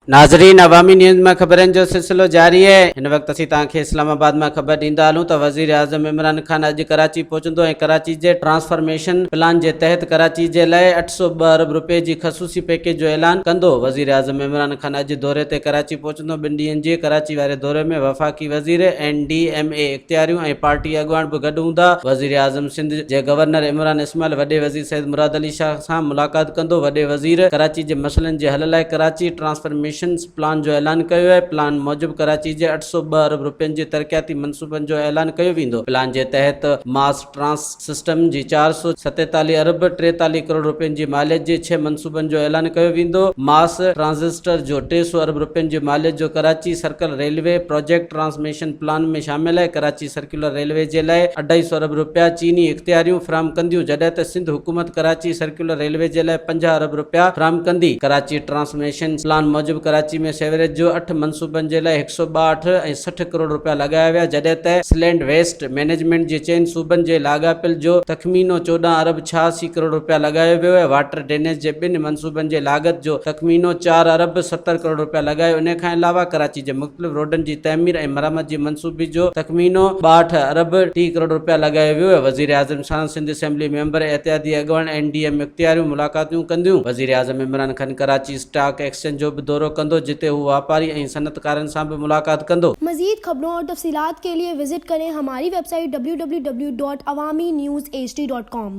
ناظرين عوامي نيوز مان خبرن جو سلسلو جاري آهي. هن وقت اسين توهان کي اسلام آباد مان خبر ڏيندا هلون ته وزيراعظم عمران خان اڄ ڪراچي پهچندو ۽ ڪراچي جي ٽرانسفارميشن پلان جي تحت ڪراچي جي لاء 802 ارب رپئي جي خصوصي پيڪيج جو اعلان ڪندو. وزيراعظم عمران خان اڄ دوري تي ڪراچي پهچندو. ٻن ڏينهن جي ڪراچي واري دوري ۾ وفاقي وزير، اين ڊي ايم اي اختياريون ۽ پارٽي اڳواڻ به گڏ هوندا. وزيراعظم سنڌ جي گورنر عمران اسماعيل، وڏي وزير سيد مراد علي شاهه سان ملاقات ڪندو. وڏي وزير ڪراچي جي مسئلن جي حل لاء ڪراچي ٽرانسفرميشن پلان جو اعلان ڪيو آهي. پلان موجب ڪراچي جي 802 ارب رپين جي ترقياتي منصوبن جو اعلان ڪيو ويندو. پلان جي تحت ماس ٽرانس سسٽم جي 447 ارب 43 ڪروڙ رپين جي ماليت جي ڇهه منصوبن جو اعلان ڪيو ويندو. ماس ٽرانزسٽر جو 300 ارب رپين جي ماليت جو Karachi circle railway project transmission plan ۾ شامل آهي. ڪراچي سرڪيولر ريلوي جي لاء اڍائي سئو ارب رپيا چيني اختياريون فراهم ڪنديون جڏهن ته سنڌ حڪومت ڪراچي سرڪيولر ريلوي جي لاء 50 ارب رپيا فراهم ڪندي. ڪراچي ٽرانسميشن پلان موجب ڪراچي ۾ سيوريج جو اٺ منصوبن جي لاء هڪ سئو ٻاهٺ ۽ 60 ڪروڙ رپيا لڳايا ويا جڏهن ته سلينڊ ويسٽ مئنيجمينٽ جي چئن صوبن جي لاڳاپيل جو تخمينو 14 ارب 86 ڪروڙ رپيا لڳايو ويو ۽ واٽر ڊرينيج جي ٻن منصوبن جي لاڳت جو تخمينو چار ارب 70 ڪروڙ رپيا لڳايو انهي کان علاوه ڪراچي جي مختلف روڊن جي تعمير ۽ مرمت جي منصوبي جو تخمينو 62 ارب 30 ڪروڙ رپيا لڳايو ويو آهي وزيراعظم سان سنڌ اسيمبلي ميمبر اتحادي اڳواڻ اين ڊي ايم اختياريون ملاقاتون ڪنديون وزيراعظم عمران خان ڪراچي اسٽاڪ ايڪسچينج جو به دورو ڪندو جتي هو واپاري ۽ صنعتڪارن سان به ملاقات ڪندو. مزيد خبرون اور تفصيلات کے لئے وزٽ ڪرين ھماري web site www.awamiNewsHD.com.